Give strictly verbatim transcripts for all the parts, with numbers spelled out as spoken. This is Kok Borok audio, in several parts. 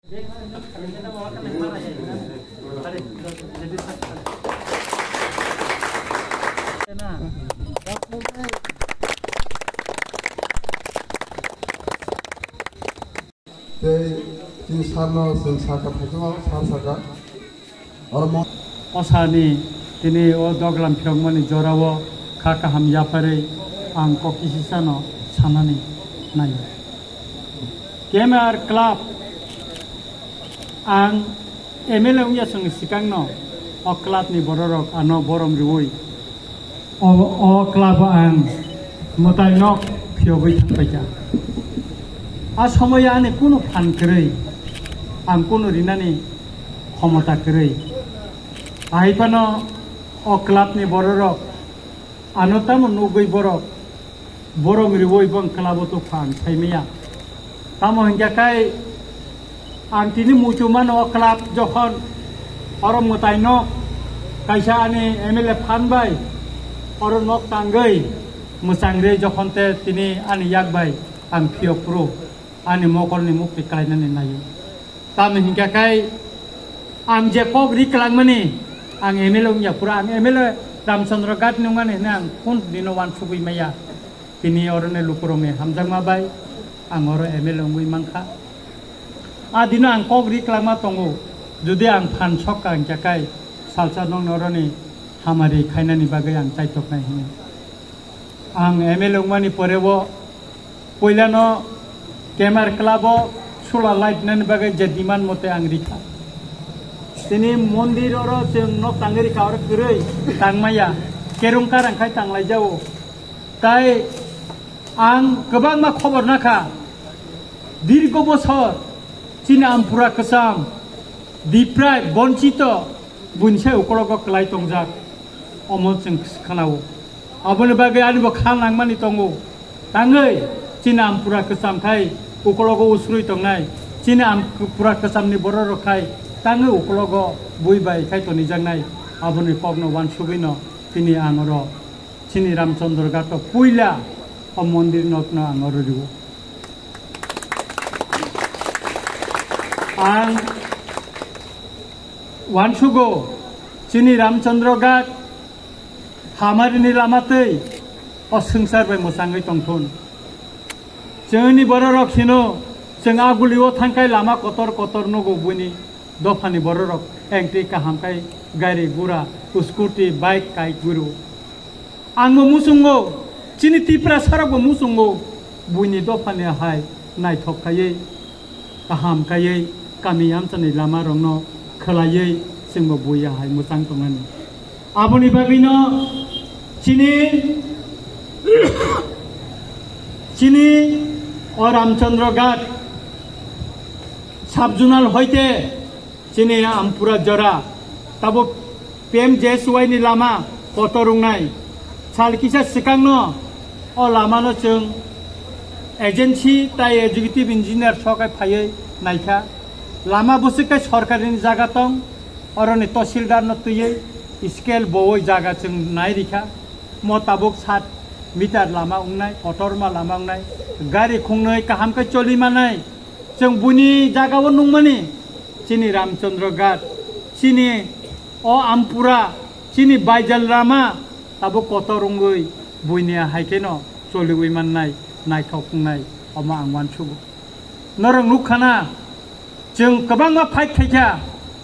Tei chini sarno chwng sakha thaichungo, sar sakha. Oro mo- O sani tini o doglam phiyokmani jorao kha kaham yapharwi ang kok kisisano sanani naio. K M R Club, ang M L A wngya chwng swkangno o club ni bororok ano borom riui o, o club o ang mwtai nok phiyogwi thangpaikha. A somoyo ani kunu phan kwrwi, ang kunu rinani khomota kwrwi. Ahai phano o club ni bororok ano tamo nugwi borok borom riui bong club o tokha ang saimaya. Tamo hinkhe kai ang tini muitu mano o club jokhon oro mwtai nok kaisa ani M L A phan bai oro nok tangwi mwchang rwi jokhon te tini ani yak bai ang phiyok phuru ani mokolni mukti klainani naio. Tamni hinkhe kai ang je kok ri kwlangmani ang M L A wngya phuru ang M L A Ramchandra Ghat ni wngmani hwnwi ang kun dino wansugwi maya. Tini oroni lukurokni hamjakma bai ang oro M L A wngwi mankha. A dino ang kok ri kwlangma tongo, jodi ang phan sokka hinkhe kai salsa nokni oroni hamari khainani bagwi ang chaitoknai hwnwi. Ang M L A wngmani pore o puilano K M R Club o solar light nani bagwi je demand mote ang rikha. Tini mondir oro chwng nok tangwi rikha, oro kwrwi tangmaya, kerung karang khai tanglaijao. Tai ang kwbangma khobor nakha, dirgo bosor chini Ampura kwcham, deprived, bonchito, buini sai ukologo kwlai tongjak, omo chwng khanao. Aboni bagwi ani bo kha nangmani tongo. Tangwi chini Ampura kwcham khai ukologo usrui tongnai. Chini Ampura kwchamni bororok khai tangwi ukologo bui bai khai tonijaknai. Aboni kokno wansugwino tini ang oro chini Ramchandra Ghat o puila o mondir nokno ang oro rio. Ang wansugo chini Ramchandra Ghat hamarini lama twi o swngchar bai mwchangwi tongthun. Chwngni bororok hino chwng agulio thangkai lama kotor kotor nugo buini dophani bororok engtwi kaham kai gari gura, scooty, bike kai guru. Ang bo muchungo, chini Tiprasarok bo muchungo, buini dophani hai naithok khaiwi, kaham khaiwi, kami amchani lama rokno khwlaiwi chwngbo buiya hai mwchang tongnani. Aboni bagwino chini, chini o Ramchandra Ghat sub-zonal hoite chini Ampura jora, tabuk P M G S Y ni lama kotor wngnai. Sal kisa swkangno o lamano chwng agency tai executive engineer sokai phaiwi naikha. Lama bwswk kai sorkarini jaga tong, oroni tahsildar no twiwi scale bowi jaga chwng nai rikha. Mo tabuk sat meter lama wngnai, kotorma lama wngnai, gari khungnwi kaham khe choli manai. Chwng buini jagao nungmani, chini Ramchandra Ghat, chini o Ampura, chini Baijal lama tabuk kotor wngwi buini hai kheno choliwi mannai, naithok wngnai, omo ang uansugo. Norok nukha na, chwng kwbangma fight khaikha,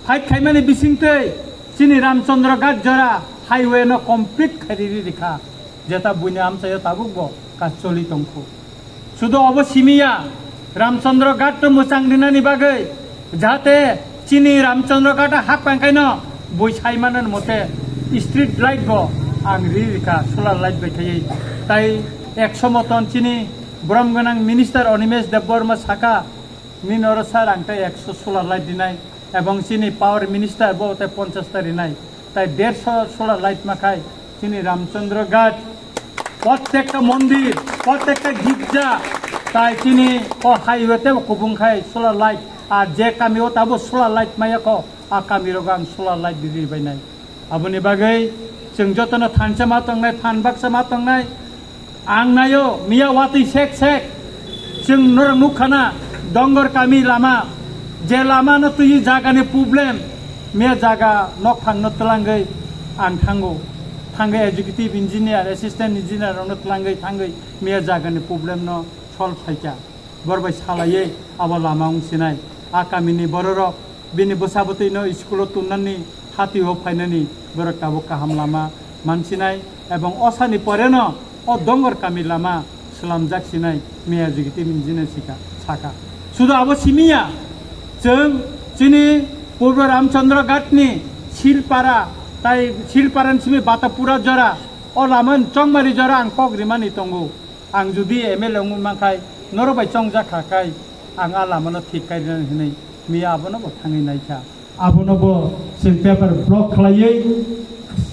fight khaimani bisingtwi chini Ramchandra Ghat jora highway no complete khairiri rikha, jeta buini amchaio tabukbo kacholi tongkhu. Sudo obo simiya, Ramchandra Ghat to mwchang rinani bagwi, jahate chini Ramchandra Ghat hak pangkaino bui saimanani mote street light bo ang ri rikha, solar light bai khaiwi. Tai ekso moton chini borom gwnang minister Animesh Debbarma saka, nini oro sir ang tai ekso solar light rinai, ebong chini power minister bo tai ponchash ta rinai, tai derso solar light ma khai chini Ramchandra Ghat, prottekta mondir, prottekta girja, tai chini o highway tebo kubung khai solar light, ar je kami o tabo solar light maya kho, a kami rogo ang solar light riri bai nai. Aboni bagwi chwng jotono thansa ma tongnai, than baksa ma tongnai. Ang naio, miya watwi sek sek. Chwng norok nukha na, Dongor kami lama, Je lama no twi jagani problem, miya jaga nok phang no twlangwi ang thango, thangwi executive engineer, assistant engineer rok no twlangwi thangwi miya jagani problem no solve khaikha. Bor bai salaiwi abo lama wng sinai. A kamini bororok bini bwsa bwtwi no school o tunnani, hati o phainani borok tabuk kaham lama mansinai, ebong osani pore no o dongor kami lama swlamjak sinai miya jigiti minjina sika saka. Sudu abo simiya, chwng chini Purbo Ramchandra Ghat ni Silpara, tai Silpara ni simi Batapura jora, o lama ni Chongmari jora ang kok rimani tongo. Ang judi M L A wngwi mankhai, norok bai chongjak kha khai, ang a lama no thik khai rwnani hwnwi miya abono bo thangwi naikha. Abono bo chwng paper block khlaiwi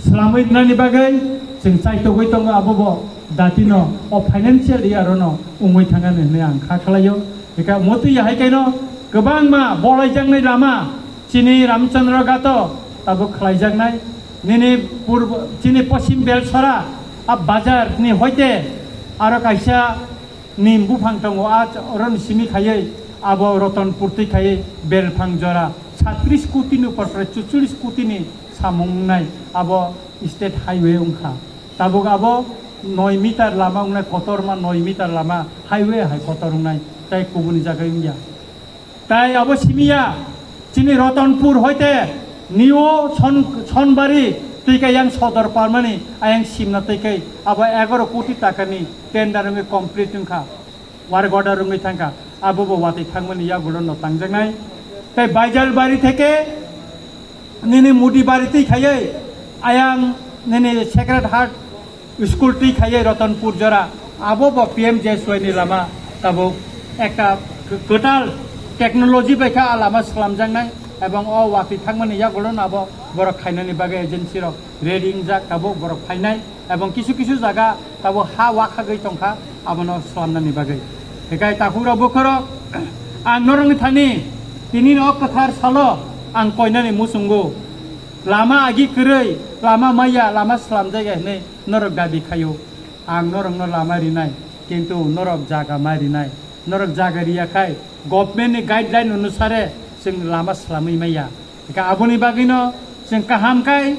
swlamwi rwnani bagwi chwng chaitogwi tongo, abo bo datino o financial year-o no wngwi thangani hwnwi ang kha khlaio. Eka motwi ya hai kaino kwbangma bolaijaknai lama chini Ramchandra Ghato tabuk khlaijaknai. Nini purbo, chini poschim Belsora a bazar ni hoite aro kaisa nim buphang tongo, a ch-, oroni simi khaiwi abo Rotonpur twi khaiwi belphang jora satris koti ni upor prai chucholish koti ni samung wngnai abo state highway wngkha. Tabuk abo noi meter lama wngnai, kotorma noi meter lama highway hai kotor wngnai, tei kubuni jaga wngya. Tai abo simiya chini Rotonpur hoite New Son-, Sonbari twi khe yang Sodor Palmani ayang simna twi khe abo egaroh koti takani tender wngwi complete wngkha, work order wngwi thangkha, abo bo watwi thangmani yagulo no tangjaknai. Tai Baijalbari theke nini Mudibari twi khaiwi ayang nini Sacred Heart school twi khaiwi Rotonpur jora, abo bo P M J S Y ni lama tabuk ekta k-, kwtal technology bai khe a lama swlamjaknai, ebong o watwi thangmani yagulo no abo borok khainani bagwi agency rok ready wngjak, tabuk borok phainai, ebong kisu kisu jaga tabuk ha wakhagwi tongkha, abono swlamnani bagwi. Hikai takhuk rok bukhuk rok, ang norokni thani tini o kwthar salo ang koinani muchungo. Lama agi kwrwi, lama maya, lama swlamjak ya hwnwi norok dabi khaio. Ang norokno lama rinai, kintu norok jaga ma rinai. Norok jaga riya khai, government ni guideline onusare chwng lama swlamwi maya. Hingkhe aboni bagwino chwng kaham khai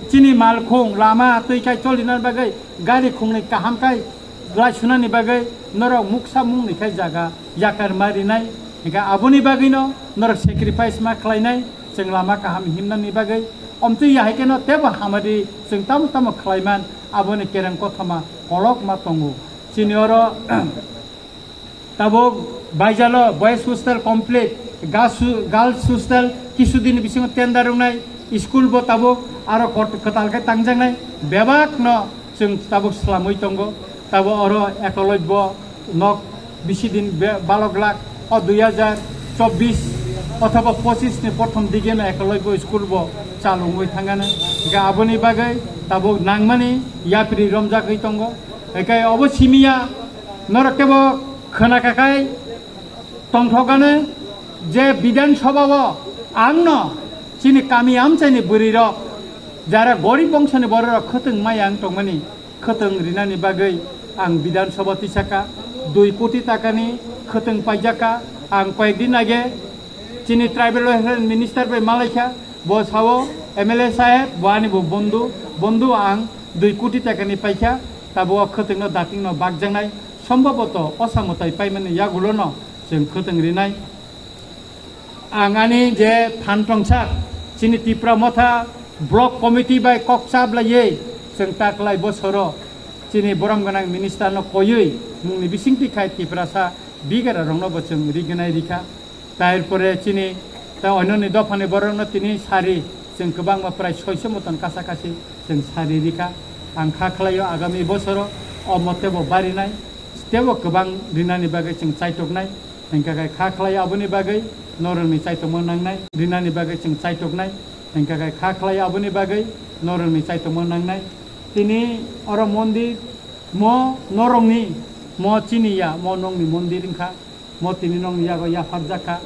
chini malkhung lama twi khai cholinani bagwi gari khungnwi kaham khai lai sunani bagwi norok muksa mungni khai jaga yakar ma rinai. Hingkhe aboni bagwino norok sacrifice ma khlainai. Chwng lama kaham himnani bagwi, omtwi ya hai kheno tebo hamari chwng tamo tamo khlaiman, aboni kereng kothoma kolokma tongo. Chini oro tabuk Baijalo Boys Hostel complete, Girls Hostel kisudini bisingo tender wngnai, school bo tabuk aro kot-, kwtal khe tangjaknai, bebakno chwng tabuk swlamwi tongo. Tabuk oro Ekolojbo nok bisi din be-, balok lak, o dui hajar chobbish othoba pochish ni prothom dige no Ekolojbo school bo chalu wngwi thangana. Hingkhe aboni bagwi tabuk nangmani yapri romjagwi tongo. Hingkhe obo simiya norok kebo khwnakakai tongthokgani je Bidhan Sabha o ang no chini kami amchaini bwrwi rok, jara gorib bongsoni borok rok khwtwng maya wng tongmani, khwtwng rinani bagwi ang Bidhan Sabha tisaka, dui koti takani khwtwng paijaka. Ang koyek din age chini Tribal Welfare Minister bai malaikha, bo sao, M L A saheb, bo ani bo bondhu, bondhu ang dui koti takani paikha, tabuk o khwtwngno datingno bakjaknai, sombhoboto o samwtai paimani yagulono chwng khwtwng rinai. Ang ani je phan tongsak, chini Tipra Motha Block Committee bai kok chablaiwi chwng taklai bosoro chini borom gwnang minister no koiwi mungni bisingtwi khai Tiprasa bigara rokno bo chwng rignai rikha. Tarpore chini ta oinoni dophani borokno tini sari chwng kwbangma prai soiso moton kasa kasi chwng sari rikha. Ang kha khlaio agami bosoro o mote bo barinai, tebo kwbang rinani bagwi chwng chaitoknai. Hingkha khe kha khlai aboni bagwi norokni chaitokma nangnai, rinani bagwi chwng chaitoknai. Hingkha khe kha khlai aboni bagwi norokni chaitokma nangnai. Tini oro mondir mo norokni, mo chini ya, mo nokni mondir wngkha, mo tini nokni yago yapharjak kha.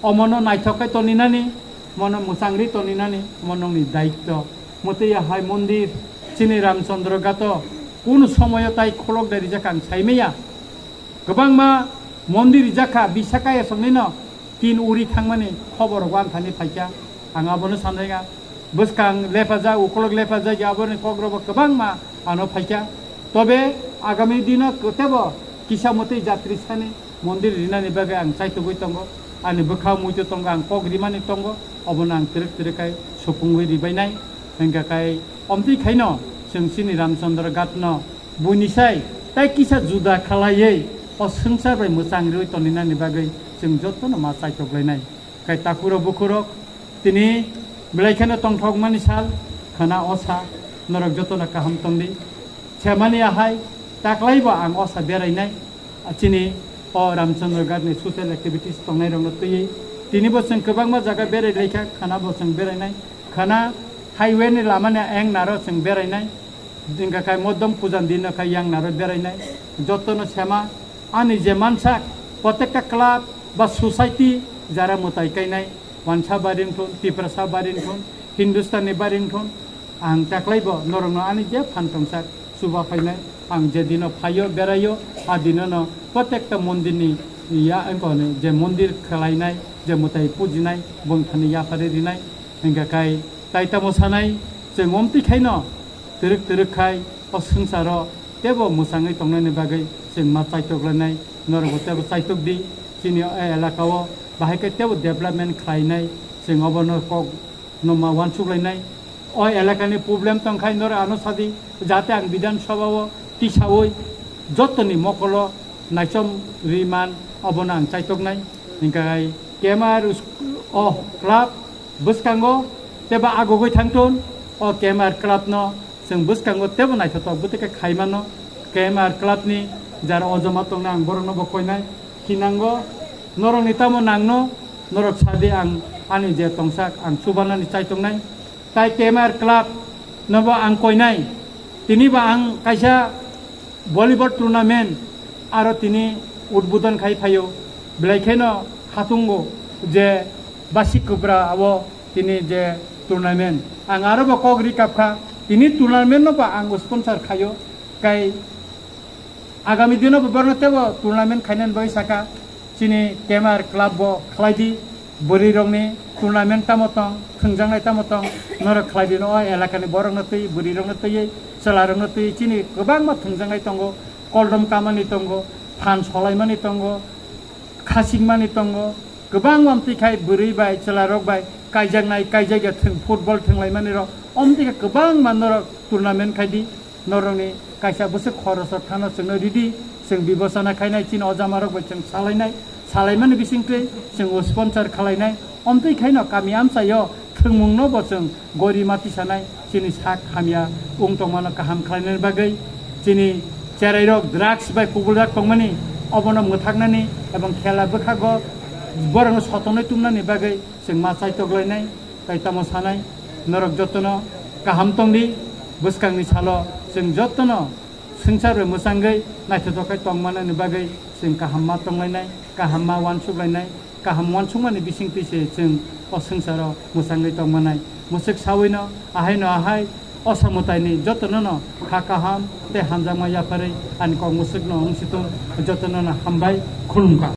Omono naithok khe toninani, mono mwchangri toninani, mo nokni daitto. Mo tei ya hai mondir chini Ramchandra Ghato kunu somoyo tai kholok dai rijak ang saimaya. Kwbangma mondir rijak kha, Visakha Asongni no tin uri thangmani khobor rok ang thani phaikha. Ang abono sanjak, bwskang lepajak, ukolok lepajak, aboni kok rok bo kwbangma ano phaikha. Tobe agami dino tebo kisa mwtwi jatri sani mondir rinani bagwi ang chaitugwi tongo. Ani bwkha muito tongo, ang kok rimani tongo, obono ang twrwk twrwk khai supungwi ribainai. Hingkha khai omtwi khaino chwng chini Ramchandra Ghat no buini sai tai kisa juda khalaiwi o swngchar bai mwchang riwi toninani bagwi chwng jotono ma chaitoklainai. Khai takhurok bukhurok, tini belai kheno tongthokmani sal, khana osa, norok jotono kaham tongdi. Semani ahai, taklaibo ang osa berainai, chini o Ramchandra Ghat ni social activities tongnairokno twiwi. Tinibo chwng kwbangma jaga berai laikha, khanabo chwng berainai. Khana highway ni lama ni eng naro chwng berainai. Hingkha khai modom pujan din no khai yang naro berainai. Jotono sema ani je mansak, protekta club ba society jara mwtai kainai, Wansa baring thun, Tiprasa baring thun, Hindustani baring thun, ang taklaibo norokno ani je phan tongsak chuba phainai, ang je dino phaio beraio, a dinono protekta mondirni ya wngkoni je mondir khwlainai, je mwtai pujinai, bwngthani yapharwi rinai, hingkha khai tai tamo sanai, chwng omtwi khaino twrwk twrwk khai o swngcharo tebo mwchangwi tongnani bagwi chwng ma chaitok lanai, norokbo tebo chaitok di, chini o elaka o bahai khe tebo development khlainai, chwng obono kok no ma uansuk lainai. O elakani problem tongkhai norok ano sadi, jate ang Bidhan Sabha o tisaui jotoni mokolo naichom riman obono ang chaitoknai. Hingkha khai K M R us-, o club bwskango teba agogoi thangthun, o K M R club no chwng bwskango tebo naithotok bwtwi khe khaimano. K M R club ni jara ojama tongna ang borokno bo koinai. Khinango norokni tamo nangno, norok sadi ang ani je tongsak ang chubanani chaitongnai. Tai K M R club nobo ang koinai. Tini ba ang kaisa volleyball tournament aro tini udbodon khai phaio. Belai kheno khatungo je basi kubra abo tini je tournament. Ang aro bo kok ri kapkha. Tini tournament no ba ang sponsor khaio. Kai agami dino bo borno tebo tournament khainani bagwi saka. Chini K M R club bo khlai di, bwrwi rokni tournament tamo tong, thwngjaknai tamo tong, norok khlai di no, o elakani borokno twi, bwrwi rokno twi, chwla rokno twi, chini kwbangma thwngjaknai tongo, koldom kamani tongo, phan solaimani tongo, khasingmani tongo, kwbangma amtwi khai bwrwi bai, chwla rok bai, kaijaknai, kaijakya thwng, football thwnglaimani rok, omtwi khe kwbangma norok tournament khai di. Norokni kaisa bwswk khorosor thano chwngno ridi, chwng bibosona khainai, chini ojamarok bai chwng salainai, salaimani bisingtwi chwng o sponsor khalainai, omtwi khaino kami amchaio thwngmungno bo chwng gori mati sanai, chini sak hamya wng tongmano kaham khlainani bagwi, chini cherairok drugs bai kubuljak tongmani, obono mwthaknani ebong khela bwkhago borokno sotonwi tubnani bagwi chwng ma chaitok lainai. Tai tamo sanai, norok jotono kaham tongdi, bwskangni salo chwng jotono swngchar bai mwchangwi naithotok khe tongmanani bagwi chwng kaham ma tonglainai, kaham ma uansuk lainai, kaham uansukmani bisingtwi se chwng o swngcharo mwchangwi tongmanai. Mwswk sawino ahaino ahai o samwtaini jotonono kha kaham tei hamjakma yapharwi ani kok mwswkno wngsitung, jotonono hambai, khulumkha.